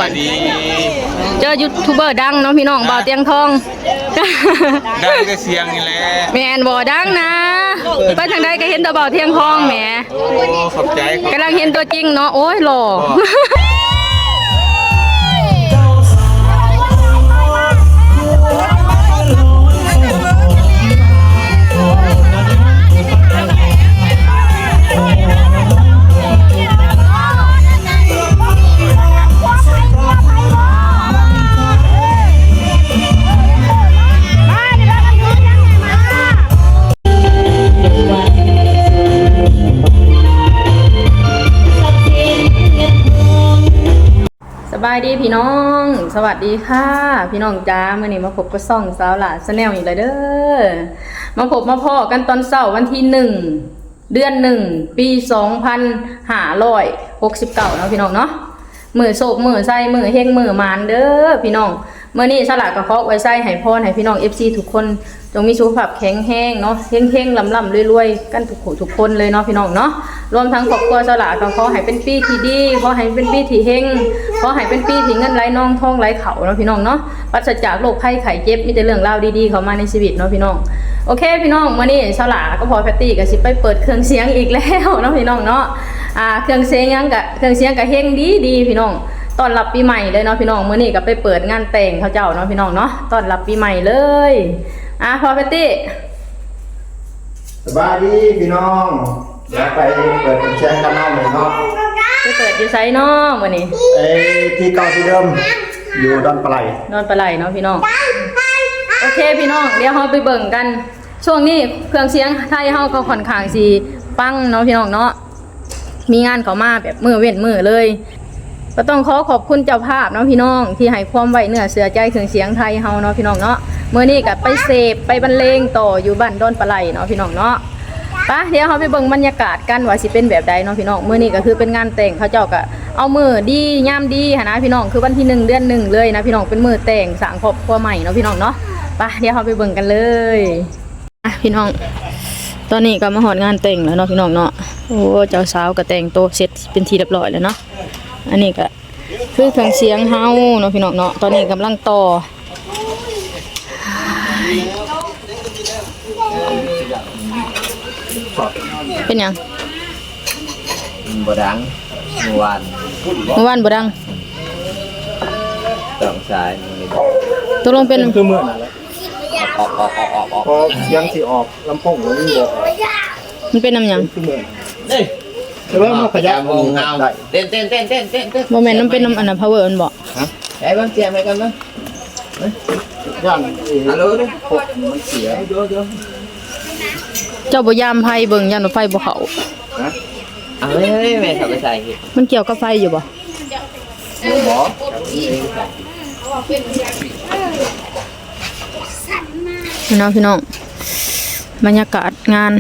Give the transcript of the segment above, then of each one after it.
ສະບາຍດີ ເຈີຢູທູບເບີດັງເນາະພີ່ນ້ອງ ບ່າວຕຽງທອງ ດັງແຕ່ສຽງນີ້ແຫຼະ ແມ່ນບໍ່? ດັງນະ ໄປທາງໃດກໍເຫັນແຕ່ບ່າວຕຽງທອງແໝ ໂອ້ ຂອບໃຈ ກຳລັງເຫັນຕົວຈິງເນາະ ໂອ້ຍ ຫຼໍ່. ສະບາຍດີພີ່ນ້ອງ ສະຫວັດດີຄ່ະພີ່ນ້ອງຈ໋າ ມື້ນີ້ມາພົບກັບຊ່ອງສາວຫຼ້າ Channel ອີກແລ້ວເດີ ມາພົບມາພໍ້ກັນຕອນເຊົ້າວັນທີໜຶ່ງ ເດືອນໜຶ່ງ ປີສອງພັນຫ້າຮ້ອຍຫົກສິບເກົ້າເນາະພີ່ນ້ອງເນາະ ມື້ໂຊກມື້ໄຊ ມື້ເຮັງມື້ໝານເດີພີ່ນ້ອງ. ມື້ນີ້ສາວຫຼ້າກໍຂໍອວຍໄຊໃຫ້ພອນໃຫ້ພີ່ນ້ອງ ເອັຟຊີ ທຸກຄົນ ຈົ່ງມີສຸຂະພາບແຂງແຮງເນາະ ເຮັງໆ ລ່ຳໆ ລວຍໆ ກັນທຸກຜູ້ທຸກຄົນເລີຍເນາະພີ່ນ້ອງເນາະ ລວມທັງຄອບຄົວສາວຫຼ້າກໍຂໍໃຫ້ເປັນປີທີ່ດີ ຂໍໃຫ້ເປັນປີທີ່ເຮັງ ຂໍໃຫ້ເປັນປີທີ່ເງິນໄຫຼນອງທອງໄຫຼເຂົ້າເນາະພີ່ນ້ອງເນາະ ປາສະຈາກໂລກໄພໄຂ້ເຈັບ ມີແຕ່ເລື່ອງລາວດີໆ ເຂົ້າມາໃນຊີວິດເນາະພີ່ນ້ອງ. ໂອເຄພີ່ນ້ອງ ມື້ນີ້ສາວຫຼ້າກັບພໍ່ແພັດຕີ້ກໍຊິໄປເປີດເຄື່ອງສຽງອີກແລ້ວເນາະພີ່ນ້ອງເນາະ ອ່າ ເຄື່ອງສຽງຫຍັງກະ ເຄື່ອງສຽງກະເຮັງດີໆ ພີ່ນ້ອງ ຕ້ອນຮັບປີໃໝ່ເລີຍເນາະພີ່ນ້ອງ. ມື້ນີ້ກໍໄປເປີດງານແຕ່ງເຂົາເຈົ້າເນາະພີ່ນ້ອງເນາະ ຕ້ອນຮັບປີໃໝ່ເລີຍ. ອ່າ ພໍ່ແພັດຕີ້ ສະບາຍດີພີ່ນ້ອງ ດຽວໄປເປີດເຄື່ອງສຽງກັນເນາະມື້ນີ້ເນາະ. ໄປເປີດຢູ່ໃສເນາະມື້ນີ້? ເອີ ທີ່ເກົ່າທີ່ເດີມ ຢູ່ດອນປາໄຫຼ ດອນປາໄຫຼເນາະພີ່ນ້ອງ. ໂອເຄພີ່ນ້ອງ ດຽວເຮົາໄປເບິ່ງກັນ ຊ່ວງນີ້ເຄື່ອງສຽງໄທເຮົາກໍຂ້ອນຂ້າງຊິປັງເນາະພີ່ນ້ອງເນາະ ມີງານເຂົ້າມາແບບມື້ເວັ້ນມື້ເລີຍ ກໍຕ້ອງຂໍຂອບຄຸນເຈົ້າພາບເນາະພີ່ນ້ອງ ທີ່ໃຫ້ຄວາມໄວ້ເນື້ອເຊື່ອໃຈເຄື່ອງສຽງໄທເຮົາເນາະພີ່ນ້ອງເນາະ. ມື້ນີ້ກໍໄປເສບໄປບັນເລງຕໍ່ຢູ່ບ້ານດອນປາໄຫຼເນາະພີ່ນ້ອງເນາະ. ໄປ ດຽວເຮົາໄປເບິ່ງບັນຍາກາດກັນວ່າຊິເປັນແບບໃດເນາະພີ່ນ້ອງ. ມື້ນີ້ກໍຄືເປັນງານແຕ່ງ ເຂົາເຈົ້າກໍເອົາມື້ດີຍາມດີຫັ້ນນະພີ່ນ້ອງ ຄືວັນທີໜຶ່ງ ເດືອນໜຶ່ງເລີຍນະພີ່ນ້ອງ ເປັນມື້ແຕ່ງສ້າງຄອບຄົວໃໝ່ເນາະພີ່ນ້ອງເນາະ. ໄປ ດຽວເຮົາໄປເບິ່ງກັນເລີຍ. ອ່ະ ພີ່ນ້ອງ ຕອນນີ້ກໍມາຮອດງານແຕ່ງແລ້ວເນາະພີ່ນ້ອງເນາະ. ໂອ້ ເຈົ້າສາວກໍແຕ່ງໂຕເສັດເປັນທີ່ຮຽບຮ້ອຍແລ້ວເນາະ. ອັນນີ້ກໍຄືເຄື່ອງສຽງເຮົາເນາະພີ່ນ້ອງເນາະ ຕອນນີ້ກຳລັງຕໍ່. ເປັນຫຍັງ? ບໍ່ດັງ ມື້ວານ ມື້ວານບໍ່ດັງ ຕ້ອງສາຍ ຕົກລົງເປັນ ຄືມື້ນັ້ນແຫຼະ. ອອກ ອອກ ອອກ ອອກ ອອກ ອອກ ພໍສຽງຊິອອກລຳໂພງມັນບໍ່ອອກ ມັນເປັນນຳຫຍັງ? ເປັນຄືມື້ນັ້ນ ເອີຍ ແຕ່ວ່າມາຂະຫຍັບ ຈານວົງເຮົາ ໄດ້ ເຕັ້ນ ເຕັ້ນ ເຕັ້ນ ເຕັ້ນ ເຕັ້ນ ເຕັ້ນ ບໍ່ແມ່ນ ມັນເປັນນຳອັນນະ ພາວເວີມັນບໍ່? ຮະ? ໄດ້ເບິ່ງ ສຽບໃຫ້ກັນເບິ່ງ ຢ້ານ ເອີ ຮັລໂຫຼ ມັນເສຍ ເຈົ້າບໍ່ຢາມໄຟເບິ່ງ ຢ້ານວ່າໄຟບໍ່ເຂົ້າ ຮະ? ເອົາ ແມ່ ແມ່ເຂົ້າໄປໃສ່ ມັນກ່ຽວກັບໄຟຢູ່ບໍ່? ບໍ່ ເນາະພີ່ນ້ອງ ບັນຍາກາດງານ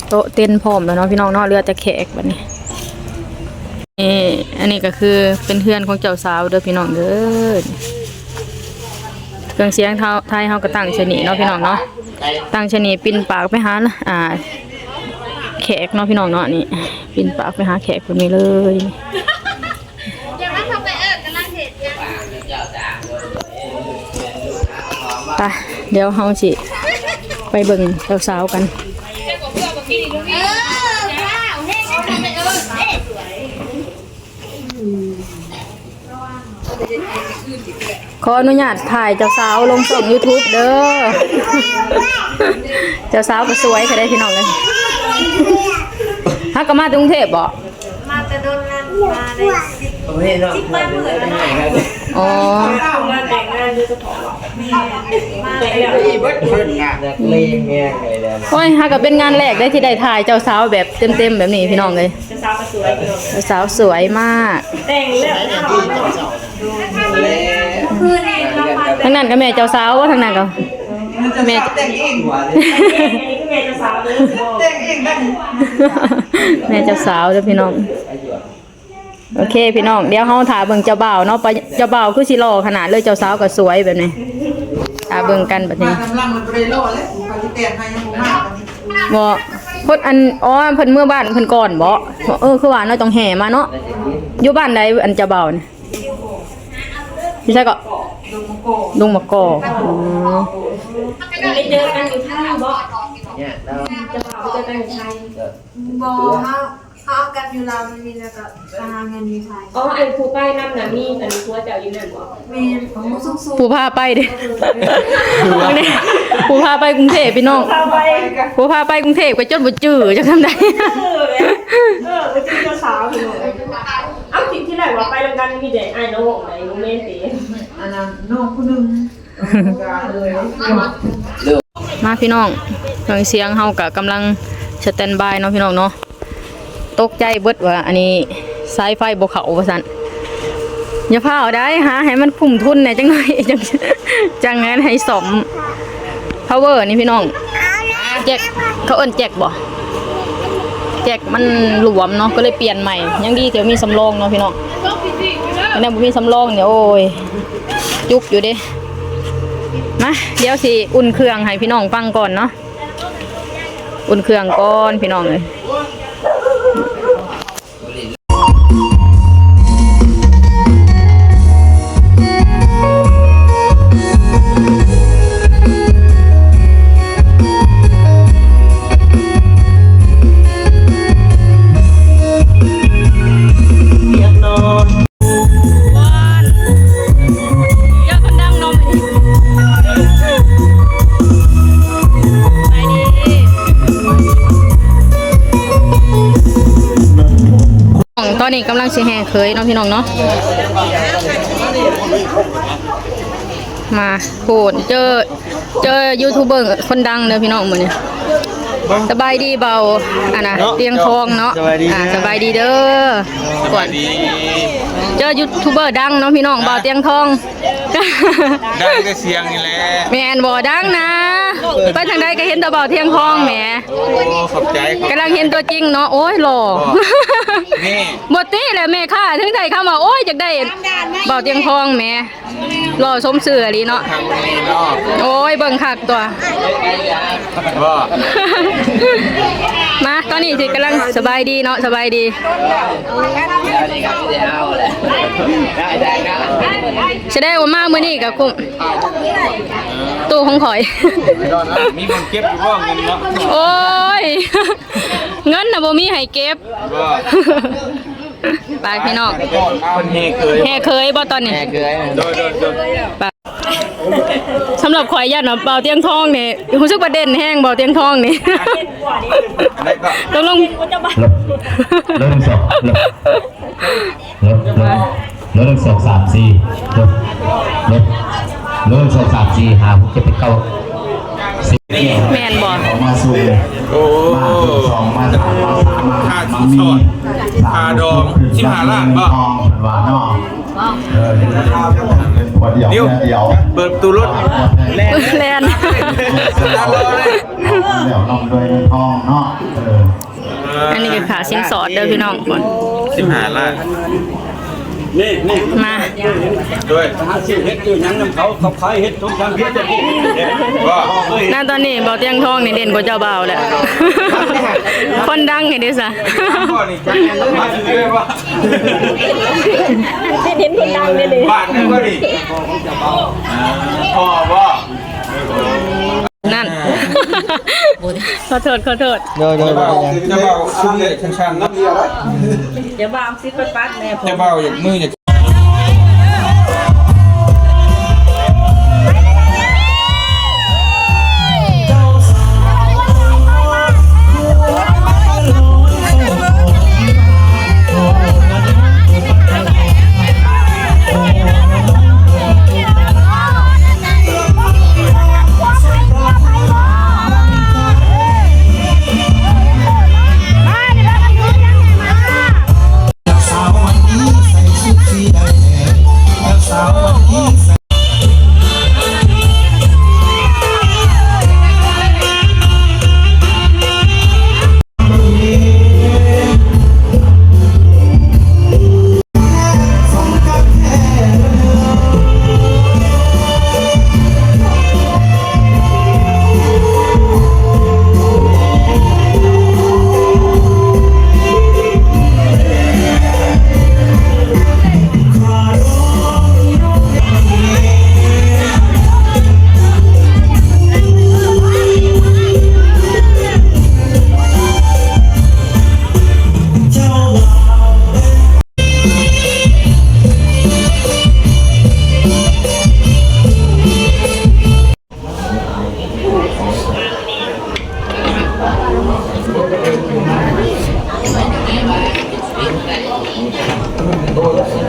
ໂຕະເຕັນພ້ອມແລ້ວເນາະພີ່ນ້ອງເນາະ ເຫຼືອແຕ່ແຂກບັດນີ້. ນີ້ ອັນນີ້ກໍຄືເປັນເຮືອນຂອງເຈົ້າສາວເດີພີ່ນ້ອງເດີ. ເຄື່ອງສຽງເຮົາ ໄທເຮົາກໍຕັ້ງໃສ່ນີ້ເນາະພີ່ນ້ອງເນາະ ຕັ້ງໃສ່ນີ້ ປິ່ນປາກໄປຫາ ອ່າ ແຂກເນາະພີ່ນ້ອງເນາະ. ນີ້ ປິ່ນປາກໄປຫາແຂກແບບນີ້ເລີຍ. ໄປ ດຽວເຮົາຊິໄປເບິ່ງເຈົ້າສາວກັນ. ຂໍອະນຸຍາດຖ່າຍເຈົ້າສາວລົງຊ່ອງຢູທູບເດີ. ເຈົ້າສາວກໍສວຍແທ້ເດ້ພີ່ນ້ອງເອີຍ. ຫາກໍມາແຕ່ກຸງເທບບໍ? ມາແຕ່ດົນນະ ມາໄດ້ສິບ ສິບປາຍມື້ແລ້ວເນາະ. ອໍ ມາແຕ່ງງານໂດຍສະເພາະ ມາແຕ່ງງານ ໂອ້ຍ ຫາກໍເປັນງານແລກເດ້ທີ່ໄດ້ຖ່າຍເຈົ້າສາວແບບເຕັມໆແບບນີ້ພີ່ນ້ອງເອີຍ. ເຈົ້າສາວກໍສວຍ ເຈົ້າສາວສວຍມາກ ແຕ່ງແລ້ວ ທາງນັ້ນກໍແມ່ເຈົ້າສາວບໍ່? ທາງນັ້ນກໍແມ່ ແມ່ເຈົ້າສາວເດີ ແມ່ເຈົ້າສາວເດີພີ່ນ້ອງ. ໂອເຄພີ່ນ້ອງ ດຽວເຮົາຖ້າເບິ່ງເຈົ້າບ່າວເນາະ ປະ ເຈົ້າບ່າວຄືຊິຫຼໍ່ຂະໜາດເລີຍ ເຈົ້າສາວກໍສວຍແບບນີ້. ຖ້າເບິ່ງກັນບັດນີ້ ມາກຳລັງມັນບໍ່ໄດ້ຫຼໍ່ແລ້ວ ເຂົາຊິແຕ່ງໃຫ້ຍັງບໍ່ມາບັດນີ້ ບໍ່ ເພິ່ນ ອັນ ອໍ ເພິ່ນເມືອບ້ານເພິ່ນກ່ອນບໍ? ເອີ ຄືວ່າເນາະ ຕ້ອງແຫ່ມາເນາະ. ຢູ່ບ້ານໃດ ອັນເຈົ້າບ່າວນີ້? ຢູ່ໃສເກາະ? ດົງມະກອກ. ອໍ ໄປເຈີກັນຢູ່ໄທບໍ? ເຈົ້າບ່າວໄປເຈີກັນຢູ່ໄທ? ບໍ່ ເຮົາ ເຮົາກັບຢູ່ລາວ ມັນມີແລ້ວກໍໄປຫາເງິນຢູ່ໄທ. ອໍ ອັນຜູ້ໄປນຳນະ ມີອັນຜົວເຈົ້າຢູ່ນັ້ນບໍ? ແມ່ນ ຜູ້ພາໄປເດ້ ຜູ້ພາໄປກຸງເທບພີ່ນ້ອງ ຜູ້ພາໄປກຸງເທບກໍຈົນບໍ່ຈື່ຈັກສ່ຳໃດ. ເອີ ບໍ່ຈື່ເຈົ້າສາວພີ່ນ້ອງ. ເອົ້າ ທີ່ ທີ່ແລກວ່າໄປນຳກັນມີແຕ່ອ້າຍນ້ອງໃດ ບໍ່ແມ່ນຕິ? ອັນນັ້ນນ້ອງຜູ້ໜຶ່ງ. ມາພີ່ນ້ອງ ເຄື່ອງສຽງເຮົາກະກຳລັງສະແຕນບາຍເນາະພີ່ນ້ອງເນາະ. ຕົກໃຈເບິດວ່າອັນນີ້ສາຍໄຟບໍ່ເຂົ້າວ່າຊັ້ນ. ຢ່າຟ້າວໄດ໋ ຫາໃຫ້ມັນຄຸ້ມທຶນແດ່ຈັກໜ້ອຍ ຈັ່ງ ຈັ່ງນັ້ນໃຫ້ສ້ອມ ພາວເວີນີ້ພີ່ນ້ອງ. ແຈັກ ເຂົາເອີ້ນແຈັກບໍ່? ແຈັກມັນຫຼວມເນາະ ກໍເລີຍປ່ຽນໃໝ່. ຍັງດີທີ່ມີສຳລອງເນາະພີ່ນ້ອງ ຄັນແນວບໍ່ມີສຳລອງນີ້ ໂອ້ຍ ຈຸກຢູ່ເດ້. ມາ ດຽວຊິອຸ່ນເຄື່ອງໃຫ້ພີ່ນ້ອງຟັງກ່ອນເນາະ. ອຸ່ນເຄື່ອງກ່ອນພີ່ນ້ອງເອີຍ. ຕອນນີ້ກຳລັງຊິແຫ່ເຂີຍເນາະພີ່ນ້ອງເນາະ. ມາ ໂພດ ເຈີ ເຈີຢູທູບເບີຄົນດັງເດີພີ່ນ້ອງມື້ນີ້. ສະບາຍດີບ່າວ ອັນນະ ຕຽງທອງເນາະ. ສະບາຍດີ ອ່າ ສະບາຍດີເດີ. ເຈີຢູທູບເບີດັງເນາະພີ່ນ້ອງ ບ່າວຕຽງທອງ. ດັງແຕ່ສຽງນີ້ແຫຼະ. ແມ່ນບໍ່? ດັງນະ ໄປທາງໃດກໍເຫັນແຕ່ບ່າວຕຽງທອງແໝ. ໂອ້ ຂອບໃຈ ຂອບໃຈ. ກຳລັງເຫັນຕົວຈິງເນາະ. ໂອ້ຍ ຫຼໍ່ ບໍ່ຕິແຫຼະ ແມ່ຄ້າເຖິງໄດ້ຄຳວ່າ ໂອ້ຍ ຢາກໄດ້ບ່າວຕຽງທອງແໝ. ຫຼໍ່ສົມຊື່ອີ່ຫຼີເນາະ. ໂອ້ຍ ເບິ່ງຄັກຕົວະ. ມາ ຕອນນີ້ຊິກຳລັງ ສະບາຍດີເນາະ ສະບາຍດີ. ສະແດງວ່າມາມື້ນີ້ກໍຄຸ້ມ ຕູ້ຂອງຂ້ອຍ. ມີບ່ອນເກັບຢູ່ບໍ່ເງິນເນາະ? ໂອ້ຍ ເງິນນະບໍ່ມີໃຫ້ເກັບ. ໄປພີ່ນ້ອງ ແຫ່ເຂີຍ ແຫ່ເຂີຍບໍ່ຕອນນີ້? ແຫ່ເຂີຍ ໂດຍ ໂດຍ ໂດຍ. ສຳລັບຂ້ອຍຢ້ານວ່າບ່າວຕຽງທອງນີ້ ຮູ້ສຶກວ່າເດັ່ນແຮງ ບ່າວຕຽງທອງນີ້. ຕົກລົງ ລົບ ລົບ ໜຶ່ງ ສອງ ລົບ ລົບ ລົບ ໜຶ່ງ ສອງ ສາມ ສີ່ ລົບ ລົບ ໜຶ່ງ ສອງ ສາມ ສີ່ ຫ້າ ຫົກ ເຈັດ ແປດ ເກົ້າ ສິບ. ແມ່ນບໍ່? ໂອ້ ຄ່າສິນສອດ ຄ່າດອງ ສິບຫ້າລ້ານບໍ່? ເອີ ດຽວ ເປີດປະຕູລົດ ແລ່ນ ແລ່ນ ແລ່ນ ແລ້ວລ່ຳລວຍເງິນທອງເນາະ. ເອີ ອັນນີ້ເປັນຄ່າສິນສອດເດີພີ່ນ້ອງ. ສິບຫ້າລ້ານ ນີ້ ນີ້ ມາ ໂດຍ ຫາຊື້ເຫັດຊື້ຫຍັງນຳເຂົາ ເຂົາຂາຍເຫັດສົງຄາມເຫັດບໍ່? ນະ ຕອນນີ້ບ່າວຕຽງທອງນີ້ເດັ່ນກວ່າເຈົ້າບ່າວແລ້ວ. ຄົນດັງນີ້ເດ້ຊະ ເຫັນຄົນດັງເດ້ ບາດນັ້ນບໍ່ນີ້ ພໍ່ບໍ່? ນັ້ນ ຂໍໂທດ ຂໍໂທດ. ໂດຍ ໂດຍ ບໍ່ເປັນຫຍັງ. ເຈົ້າບ່າວຄືເລີຍຊັງຊັ້ນເນາະ. ເຈົ້າບ່າວຊິໄປປັດແດ່ ເຈົ້າບ່າວຢາກມືຢາກ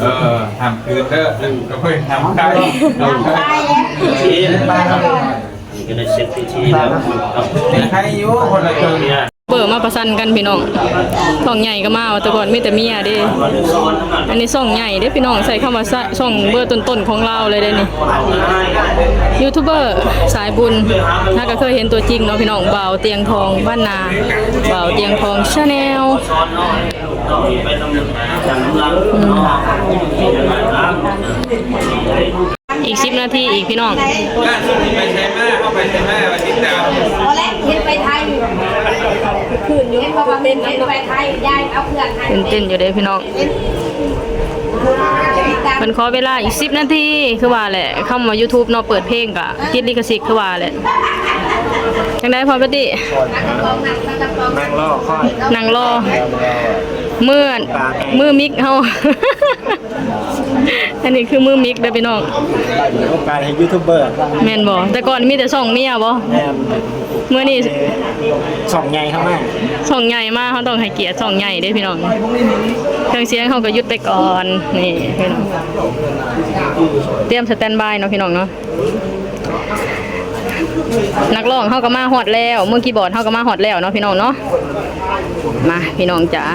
ເອີ ຫ້າມຄືນເດີ ກະເພິ່ນຫ້າມຂາຍ ຫ້າມຂາຍແລ້ວ ກໍໄດ້ເສັດພິທີແລ້ວ ໃຫ້ຢູ່ຄົນລະເຄິ່ງ. ເປີມາປະຊັນກັນພີ່ນ້ອງ ຊ່ອງໃຫຍ່ກໍມາ ແຕ່ກ່ອນມີແຕ່ເມຍເດ້ ອັນນີ້ຊ່ອງໃຫຍ່ເດ້ພີ່ນ້ອງ ໃຊ້ຄຳວ່າ ຊ- ຊ່ອງເບີຕົ້ນໆຂອງລາວເລີຍເດ້ນີ້ ຢູທູບເບີສາຍບຸນ ເຮົາກໍເຄີຍເຫັນຕົວຈິງເນາະພີ່ນ້ອງ ບ່າວຕຽງທອງບ້ານນາ ບ່າວຕຽງທອງ Channel ອືມ. ອີກສິບນາທີອີກພີ່ນ້ອງ ລ່າສຸດໄປໃສມາ ເຮົາໄປໃສມາ ວ່າຕິດຕາມ ບໍ່ແລະ ເຫັນໄປໄທຢູ່ ຄືນຢູ່ ເຫັນບອກວ່າເຫັນໄປໄທ ຍາຍເອົາເຄື່ອງໃຫ້ ຕື່ນເຕັ້ນຢູ່ເດ້ພີ່ນ້ອງ ເພິ່ນຂໍເວລາອີກສິບນາທີ ຄືວ່າແຫຼະ ຄຳວ່າຢູທູບເນາະ ເປີດເພງກະຕິດລິຂະສິດ ຄືວ່າແຫຼະ ຈັ່ງໃດພໍ່ປະຕິ ນັ່ງລໍ ນັ່ງລໍ ມື ມືມິກເຮົາ ອັນນີ້ຄືມືມິກເດີພີ່ນ້ອງ ເປີດໂອກາດໃຫ້ຢູທູບເບີ ແມ່ນບໍ່? ແຕ່ກ່ອນມີແຕ່ຊ່ອງເມຍບໍ່? ແມ່ນ ມື້ນີ້ຊ່ອງໃຫຍ່ເຮົາມາ ຊ່ອງໃຫຍ່ມາ ເຮົາຕ້ອງໃຫ້ກຽດຊ່ອງໃຫຍ່ເດ້ພີ່ນ້ອງ ເຄື່ອງສຽງເຮົາກໍຢຸດໄປກ່ອນ ນີ້ພີ່ນ້ອງ ຕຽມສະແຕນບາຍເນາະພີ່ນ້ອງເນາະ ນັກຮ້ອງເຮົາກໍມາຮອດແລ້ວ ມືຄີບອດເຮົາກໍມາຮອດແລ້ວເນາະພີ່ນ້ອງເນາະ ມາພີ່ນ້ອງຈ໋າ.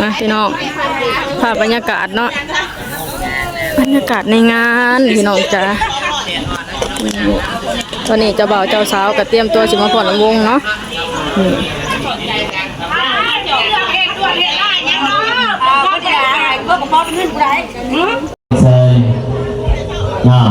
ມາພີ່ນ້ອງ ພາບບັນຍາກາດເນາະ ບັນຍາກາດໃນງານພີ່ນ້ອງຈ໋າ ຕອນນີ້ເຈົ້າບ່າວເຈົ້າສາວກໍຕຽມຕົວຊິມາຟ້ອນລຳວົງເນາະ ນີ້ ໃສ່ ອ່າ